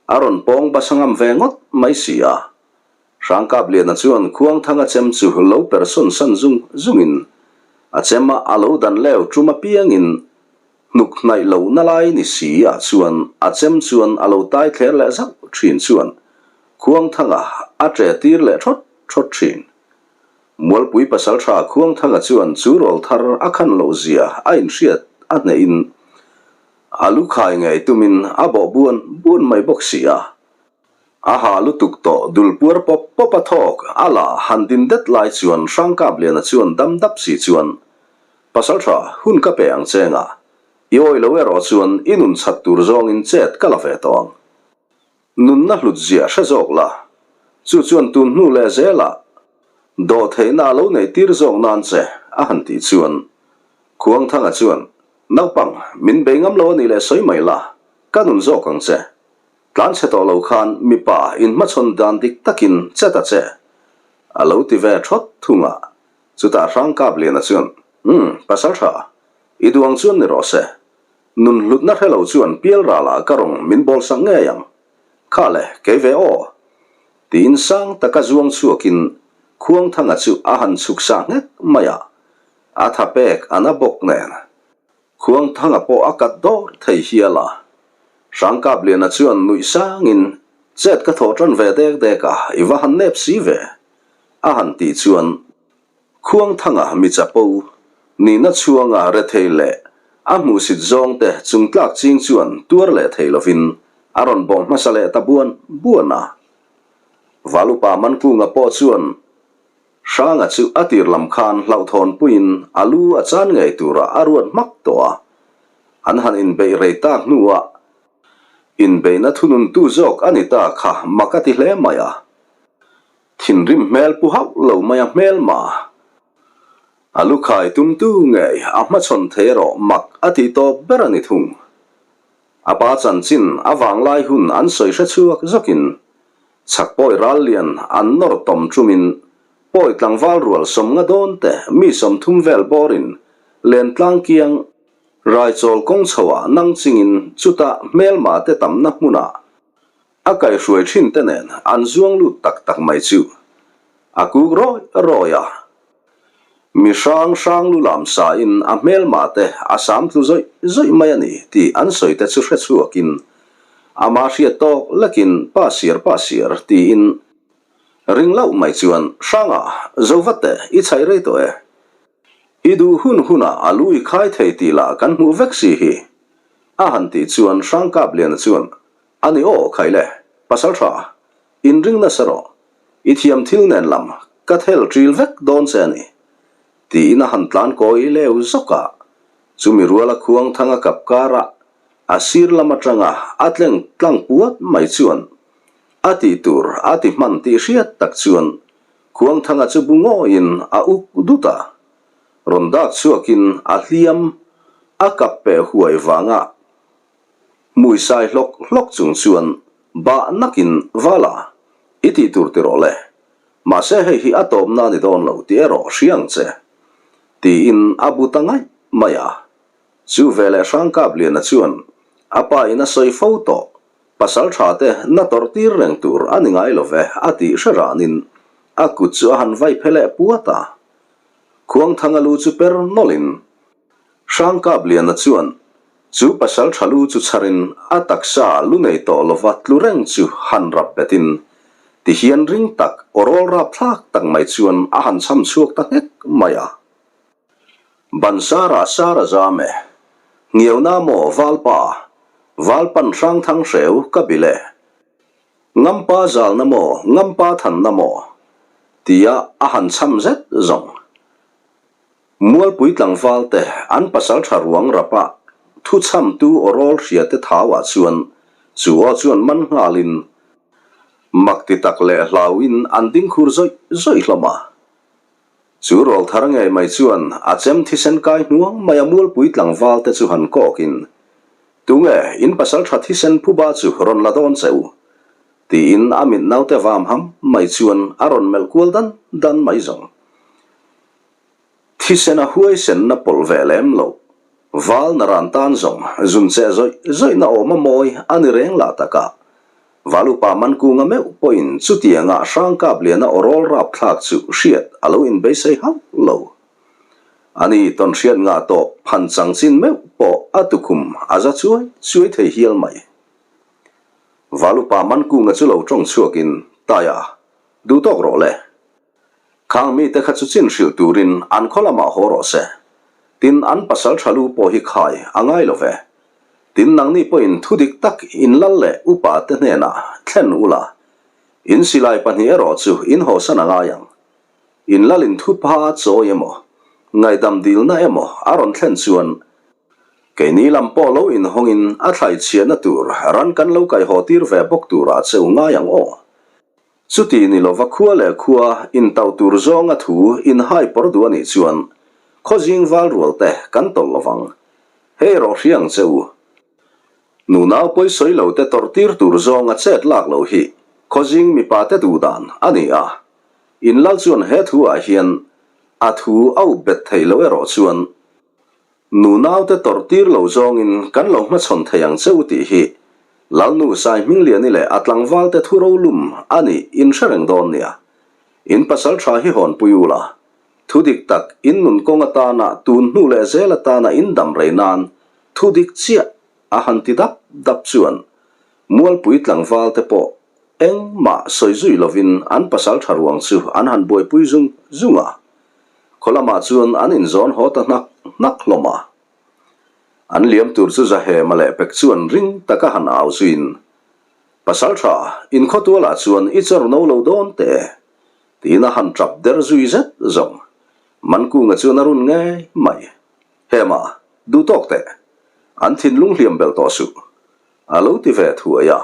a rawn pawng basa ngam ve ngawt mai si a. Hrangkapliana chuan Khuangthanga chem chu lo per sawn san zung zungin a chem a a lo dan leu tum apiangin hnuk hnaih lo na lai ni si ah chuan a chem chuan a lo tai thler leh zauh thin chuan Khuangthanga a tre tir leh thawt thawt thin. Mualpui pasaltha Khuangthanga chuan chu rawl thar a khan loh zia a inhriat a hnehin a lu khai ngei tumin a bawh buan buan mai bawk si a. A ha lutuk tawh dul puar pawp pawp a thawk a la han din det lai chuan Hrangkapliana chuan dam dap si chuan Pasaltha hun ka pe ang che nga, i awi lo erawh chuan i nun chhat tur zawngin chet ka la ve tawh ang. Nunna hlut zia hre zawk la, chu chuan tun hnu leh zelah dawhtheihna a lo neih tir zawk nan che a han tih chuan Khuangthanga chuan Naupang, min bei ngam lo a nih leh sawi mai la, ka nun zawk ang che. Tlan chhe tawh lo khan mipa inhmachhawn dan dik takin che ta che a lo ti ve thawt thung a, chutah Hrangkapliana chuan, Umm, pasal tha, i duang chuan ni rawh se. Nun hlutna hre lo chuan pial ralah ka rawng min bawl sak ngei ang. Kha le, kei ve aw. Tiin sang taka zuang chhuakin Khuangthanga chu a han chhuk sah nghek mai a, a tha pek a na bawk nen. Khuangthanga pawh a kat dawr thei hial a. Hrangkapliana chuan nuih sangin, Chet ka thawh tan ve dek dek a, i va han nep si ve, a han tih chuan Khuangthanga mi chapo, nihna chhuanga rethei leh a hmuhsit zawngte chungtlak ching chuan tuar leh thei lovin a rawn bawh hmasa leh ta buan buan a. Valupa Mankunga pawh chuan Hranga chu a tir lam khan hlauhthawnpuiin a lu a chan ngei turah a ruat hmak tawh a. An han inbeih rei tak hnuah inbeihna thununtu zawk a ni ta kha mak a ti hle mai a. Thinrim hmel pu hauh lo mai a hmelma. A lu khai tumtu ngei a hmachhawn thei erawh mak a tih tawp ber a ni thung. A pa chanchin a vanglai hun an sawi hre chhuak zawkin Chhak pawi ral lian an nawr tawm ṭumin pawi tlangval rual sawmnga dawn te mi 30 vel bawrin lentlang kiang raichawl kawng chhoah nang chingin chutah hmelma te tamna hmunah a kaihruai ṭhin te nen an zuang lut tak tak mai chu a kuk rawi rawi a. Mi hrang hrang lu lam sain a hmelma te a sam tlu zawih zawih mai a ni tih an sawi te chu hre chhuakin ama hriat tawk lekin pa siar pa siar tiin ring loh mai chuan Hranga zo vat teh i chhaih rei tawh e. I duh hun hunah a lu i khai thei tih lah kan hmuh vek si hi a han tih chuan Hrangkapliana chuan a ni aw khai le pasal tha inring nasa rawh I thiam thil nen lam ka thel ṭil vek dawn che a ni, tiin a han tlan kawi leu zawk a. Chumi ruala khuang thanga kap karah a sir lam aṭanga a tleng tlang puat mai chuan a tih tur a ti hman tih hriat tak chuan khuang thanga chu bu ngawiin a uk dut a. Rawn dak chhuakin a hliam a kap peh huai vanga Hmui sai hlawk hlawk chung chuan bah nakin Vala, i tih tur ti rawh le. Mahse hei hi a tawpna a ni dawn lo tih erawh hria ang che. Tiin a bu ta ngaih mai a. Chu veleh Hrangkapliana chuan a pa in a sawi fo tawh. Pasalṭha te na tawrh tir reng tur a ni ngai lo ve a tih hre ranin a kut chu a han vai phe leh puat a. Khuangthanga lu chu per nawlhin Hrangkapliana chuan chu pasalṭha lu chu chharin a taksa lu nei tawh lova tlu reng chu han rap betin tihian ring tak aw rawl rapthlak tak mai chuan a han cham chhuak ta nghek mai a. Ban sara sara zam e. Ngiauna maw Valpa, Valpan Hrangthang hreu ka bilh e. Ngampa zalna maw Ngampa thanna maw? tia a han cham zet zawng. Mualpui tlangval te an pasal tha ruang rapa thu chhamtu aw rawl hria te thauah chuan chu aw chuan man nghalin mak ti tak leh hlauin an ding khur zawih zawih hlawm a. Chu rawl thar ngei mai chuan a chem thisen kai hnuang mai a mualpui tlangval te chu han kawkin, Tunge in pasal tha thisen phuba chu rawn la dawn che u? tiin a mit naute vam ham mai chuan a rawn melh kual dan dan mai zawng. Thisen a huaisenna pawlh ve lem lo. Val na ran tan zawng zun cheh zawih zawihna awm a mawi a ni reng lah taka. Val upa Mankunga meuh pawhin chutianga Hrangkapliana aw rawl rapthlak chu hriat a lo inbeisei hauh lo. Ani tawn hriat ngah tawh phan chang chin meuh pawh a tukhum a za chuai chuai thei hial mai. Val upa Mankunga chu lo tawng chhuakin, Taia, duh tawk rawh le. Khang mite kha chu chin hrilh turin an khaw lamah haw rawh se. Tin, an pasal tha lu pawh hi khai a ngai lo ve. Tin, nangni pawhin thu dik tak in lal leh upa te hnenah thlen ula, in silai pahnih erawh chu in hawsan a ngai ang. In lalin thupa chawi emaw, ngaihdam dilna emaw a rawn thlen chuan keini lam pawh lo inhawngin a thlaichhiahna tur ran kan lo kaihhaw tir ve bawk turah che u ngai ang aw. Chuti ni lova khua leh khua intauh tur zawnga thu inhai pawr duh a nih chuan khawzing val rual te kan tawlh lovang. Hei erawh hria ang che u. Nunau pawi sawi lo te tawrh tir tur zawnga chet lak lo hi khawzing mipa te duh dan a ni a. In lal chuan he thu ah hian a thu a up bet thei lo erawh chuan Nunaute tawrh tir lo zawngin kan lo hmachhawn thei ang che u tih hi Lalnu Saihmingliani leh a tlangvalte thu rolum a nih in hre reng dawn nia. In pasal tha hi hawnpui u la, thu dik tak in nun kawng atana tun hnu leh zel atana in dam rei nan thu dik chiah a han ti dap dap chuan Mualpui tlangvalte pawh engmah sawi zui lovin an pasal tha ruang chu an han buaipui zung zung a. Khaw lamah chuan an inzawn haw ta hnak hnak hlawm a. An liam tur chu Zahema leh Pek chuan ring taka han au zuiin, Pasal tha, in khawtualah chuan i chawr no lo dawn teh e, tiin a han tap der zui zet zawng. Mankunga chuan a run ngei mai. Hema, duh tawk teh. An thinlung hliam belh tawh suh. A lo ti ve thuai a.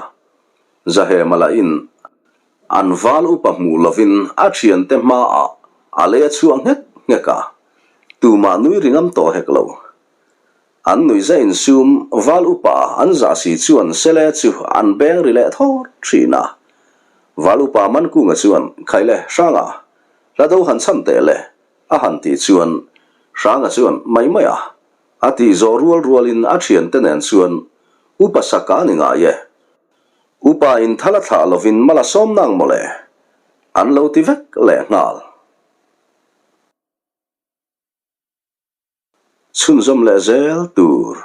Zahema lahin an val upa hmuh lovin a thiante hmaah a lei a chhuah nghek nghek a, tumah nui ringam tawh hek lo. An nuihza insum val upa an zah si chuan sele chu an beng ri leh thawr thin a. Val upa Mankunga chuan, Khaile, Hranga, hla do han chhan teh le, a han tih chuan Hranga chuan, Mai mai a, a tih zawh rual rualin a thiante nen chuan upa saka a ni ngai e. Upa in thal a thlah lovin mal a sawm nang mawle, an lo ti vek leh nghal. Chhunzawm leh zel tur.